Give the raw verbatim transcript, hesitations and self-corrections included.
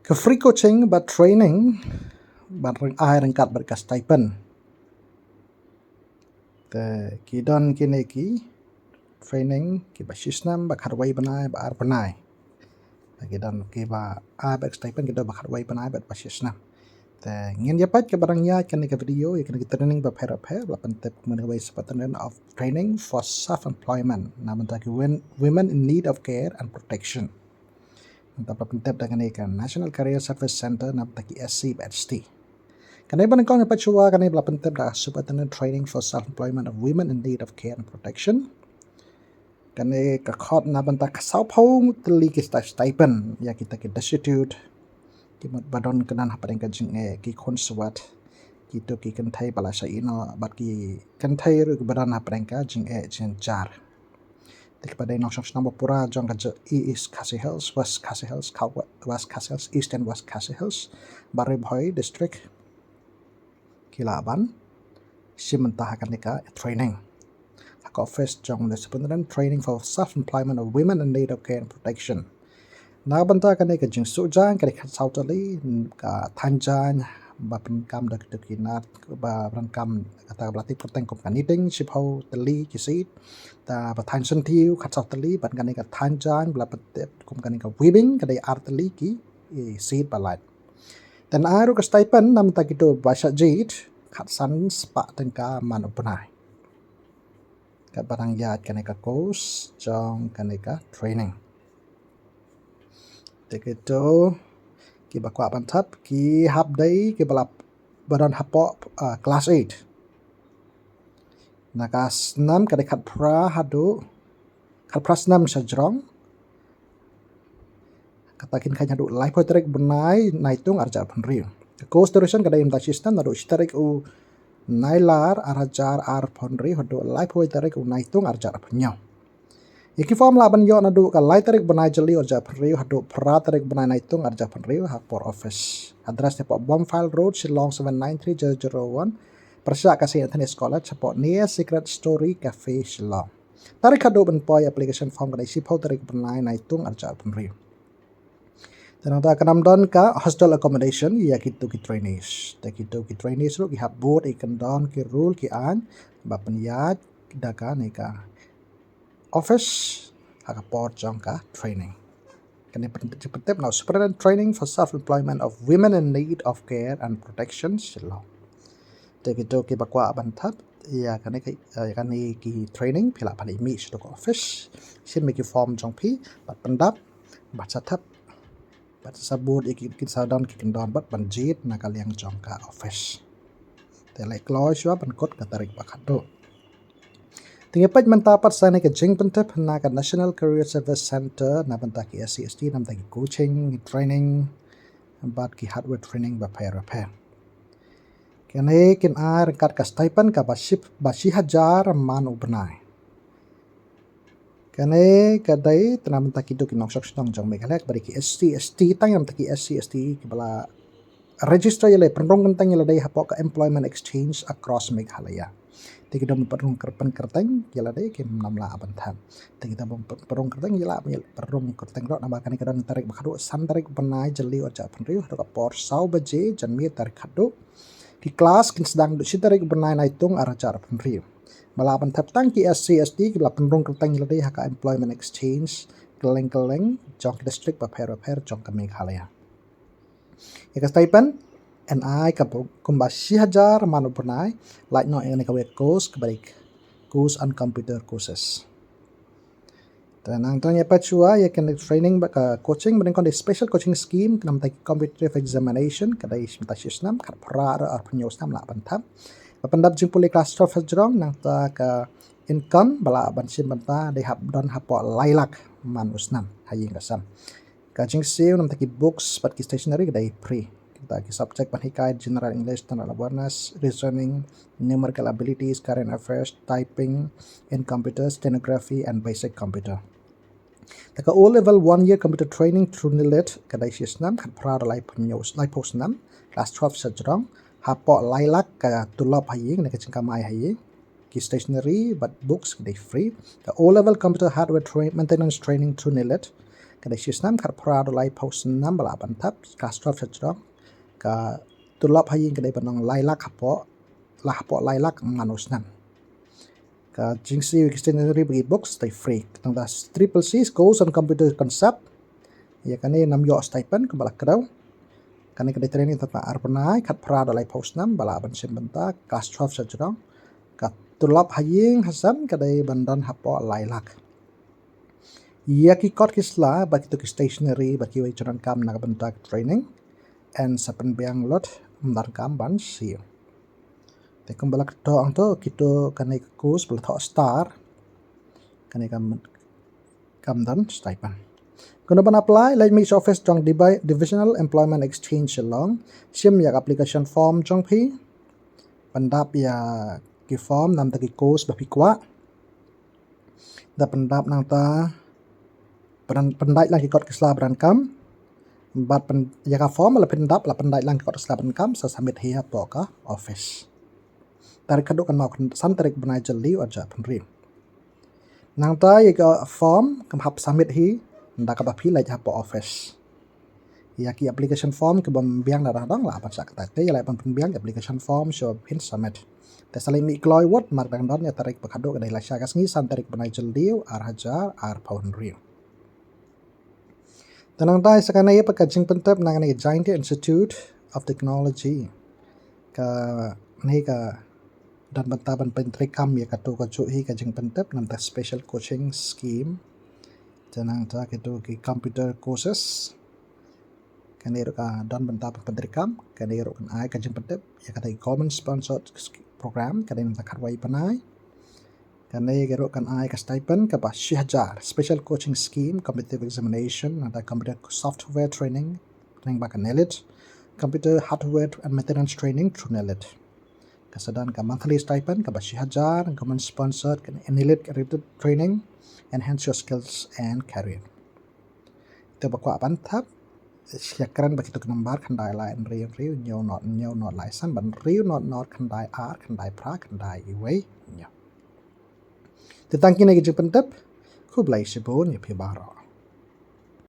Ka free coaching bad training bad ai ryngkat bad ka stipend. Te ki don kine ki training kiba shi snem, ba khatwei bnai, ba ar bnai. Te ki don kiba ai bad stipend ki don ba khatwei bnai bad ba shi snem. Te ngin ïa peit kaba dang ïaid kane ka video ïa kane ka training bapher bapher, la pyntip kum kane ka Superintendent of Training for Self Employment na bynta ki women in need of care and protection. Nangta la pyntip da kane ka National Career Service Centre na bynta ki SC bad ST. Kane ba nyngkong ïa peit shuwa kane ba la pyntip da Superintendent Training for Self Employment of Women in Need of Care and Protection. Kane ka khot na bynta ka sawphew tylli ki stipend ïa kita ki destitute, ki mut ba don kyndan hapdeng ka jingeh, ki khun swat, kito ki kynthei ba la shah ïehnoh bad ki kynthei ruh kiba don hapdeng ka jingeh jingjar. Te kiba dei nongshong shnong ba pura jong ka East Khasi Hills, West Khasi Hills, West Khasi Hills, East and West Khasi Hills bad Ri Bhoi District, ki lah ban shim bynta ha kane ka training ha ka office jong u Superintendent Training for Self Employment of Women in Need of Care and Protection. Na bynta kane ka jingsuh jaiñ ka dei khatsaw tylli, ka thaiñ jaiñ ba pyndonkam da kito ki nat ba pyndonkam kata ba la tip kyrteng kum ka knitting, shiphew tylli ki seat. Te ba thaiñ syntiew khatsaw tylli, bad kane ka thaiñ jaiñ ba la pyntip kum kane ka weaving ka dei ar tylli ki seat ba lait. Te ai ruh ka stipend na bynta kito ba shah jied, khatsan spah tyngka man u bnai. Katba dang ïaid kane ka course jong kane ka training. Te kito kiba kwah ban thep ki hap dei kiba la ba don hapoh class eight. Na ka snem ka dei khatphra haduh khatphra snem sha jrong. Kata kin khein haduh laiphew tarik bnai Naitung arhajar arphew hynriew. Ka course duration ka dei mynta shi snem, naduh shi tarik u Nailar arhajar arphew hynriew haduh laiphew tarik u Naitung arhajar arphew hynñiew. Ïa ki form lah ban ïoh naduh ka lai tarik bnai Jylliew arhajar arphew hynriew haduh phra tarik bnai Naitung arhajar arphew hynriew ha por office. Address hapoh Bombfield Road, Shillong seven nine three zero zero one. Pyrshah ka Saint Anthony's College hapoh near Secret Story Cafe Shillong. Tarik haduh ban poi application form ka dei shiphew tarik bnai Naitung arhajar arphew hynriew. Te nangta kan ym don ka hostel accommodation ïa kito ki trainees. Te kito ki trainees ruh ki hap bud ïa ki kyndon ki rule ki aiñ ba pynïaid da kane ka office ha ka por jong ka training. Kane pyntip na Superintendent Training for Self Employment of Women in Need of Care and Protection Shillong. Te kito kiba kwah ban thep ïa kane ki training phi lah ban ïa mih sha ka office, shim ïa ki form jong phi bad pyndap bad sa thep bad sa bud ïa ki, kin sa don ki kyndon bad ban jied na ka liang jong ka office. Te leit kloi shuwa ban kut ka tarik ba khatduh. Te ngin peit mynta pat sa kane ka jingpyntip na ka National Career Service Centre na bynta ki SC ST na bynta ki coaching, training bad ki hardware training bapher bapher. Kane kin ai ryngkat ka stipend kaba shi hajar man u bnai. Kane ka dei tang na bynta kito ki nongshong shnong jong Meghalaya, kaba dei ki SC ST, tang na bynta ki SC ST kiba la register ïa lade, pynrung kyrteng ïa lade hapoh ka Employment Exchange across Meghalaya. Te ki dang pynrung kyrteng ïa lade kim lah ban thep. Te ki dang pynrung kyrteng ïa la pynrung kyrteng ruh namar kane ka don tarik ba khatduh, san tarik bnai Jylliew arhajar arphew hynriew haduh ka por saw baje janmiet tarik khatduh. Ki klas kin sdang naduh shi tarik bnai Naitung arhajar arphew hynriew. Ba lah ban thep tang ki SC ST kiba la pynrung kyrteng ïa lade ha ka Employment Exchange kylleng kylleng jong ki district bapher bapher jong ka Meghalaya. Ïa ka stipend yn ai ka kumba shi hajar man u bnai, lait noh ïa kane kawei ka course kaba dei course on computer courses. Te nangta ngin ïa peit shuwa ïa kane training bad ka coaching ba nyngkong dei special coaching scheme na bynta ki competitive examination, ka dei mynta shi snem, khatphra haduh arphew hynñiew snem lah ban thep. Ba pyndap jingpule klas twelve ha jrong, nangta ka income ba lah ban shim bynta dei hap don hapoh lai lak man u snem ha ïing ka sem. Ka jingsiew na bynta ki books bad ki stationery ka dei free. Kita ki subject ban hikai general English, general awareness, reasoning, numerical abilities, current affairs, typing in computer, stenography and basic computer. Te ka O level one year computer training through NIELIT ka dei shi snem, khatphra haduh laiphew snem, klas twelve sha jrong, hapoh lai lak ka tulop ha ïing ne ka jingkamai ha ïing. Ki stationery bad books ki dei free. Ka O level computer hardware maintenance training through NIELIT Ka dei shi snem khatphra dollar phew snem ba lah ban thep, class twelve sha jrong. Ka tulop ha ïing ka dei ban long lai lak hapoh, la hapoh lai lak man u snem. Ka jingsiew ïa ki stationery bad ki books dei free. Tang da triple C, course on computer concept. Ïa kane ym ïoh stipend kumba la kdew. Kane ka dei training tang ar bnai, khatphra dollar phew snem ba lah ban shim bynta, class twelve sha jrong. Ka tulop ha ïing ha sem ka dei ban don hapoh lai lak. Ïa ki kot ki sla bad kito ki stationery bad kiwei ki donkam na ka bynta ka training, yn sa pynbiang lut, ym donkam ban siew. Te kumba la kdew hangto, kito kane ka course ba la thoh star, kane kam, kam don stipend. Kumno ban apply? Leit mih sha office jong Divi-, Divisional Employment Exchange Shillong, shim ïa ka application form jong phi, pyndap ïa ki form namar ki course ba phi kwah. Da pyndap nangta, pyn-, pyndait lang ki kot ki sla ba donkam. Bad pyn-, ïa ka form la pyndap, la pyndait lang ki kot ki sla ba donkam, sa submit hi hapoh ka office. Tarik khadduh kan mih, san tarik bnai Jylliew arhajar arphew hynriew. Nangta ïa ka form kan hap submit hi da kaba phi leit hapoh office. Ïa ki application form kibym biang da dang lah ban shah kyntait. Te ïa leh ban pynbiang application form shuwa phin submit. Te sa leit mih kloi wut, namar dang don ïa tarik ba khadduh ka dei lashai ka sngi, san tarik bnai Jylliew arhajar arphew hynriew. Te nangta sa kane pat ka jingpyntip na kane ka Jaintia Institute of Technology. Kane ka don bynta ban pyntreikam ïa kato kajuh hi ka jingpyntip namar special coaching scheme. Te nangta kito ki computer courses. Kane ruh ka don bynta ban pyntreikam, kane ruh kan ai ka jingpyntip ïa kata government sponsored sch-, program, kane nangta khatwei bnai. Kane ruh kan ai ka stipend kaba shi hajar, special coaching scheme, competitive examination, nangta computer software training, training ba ka NELIT, computer hardware and maintenance training through NELIT. Ka sa don ka monthly stipend kaba shi hajar, government sponsored, ka NELIT accredited training, enhance your skills and career. Te ba kwah ban thep, ïakren bad kito ki nambar khyndai lai hynriew hynriew hynñiew nod hynñiew nod lai san bad hynriew nod nod khyndai ar khyndai phra khyndai wei hynñiew. Te tang kine ki jingpyntip, khublei shibun ïa phi baroh.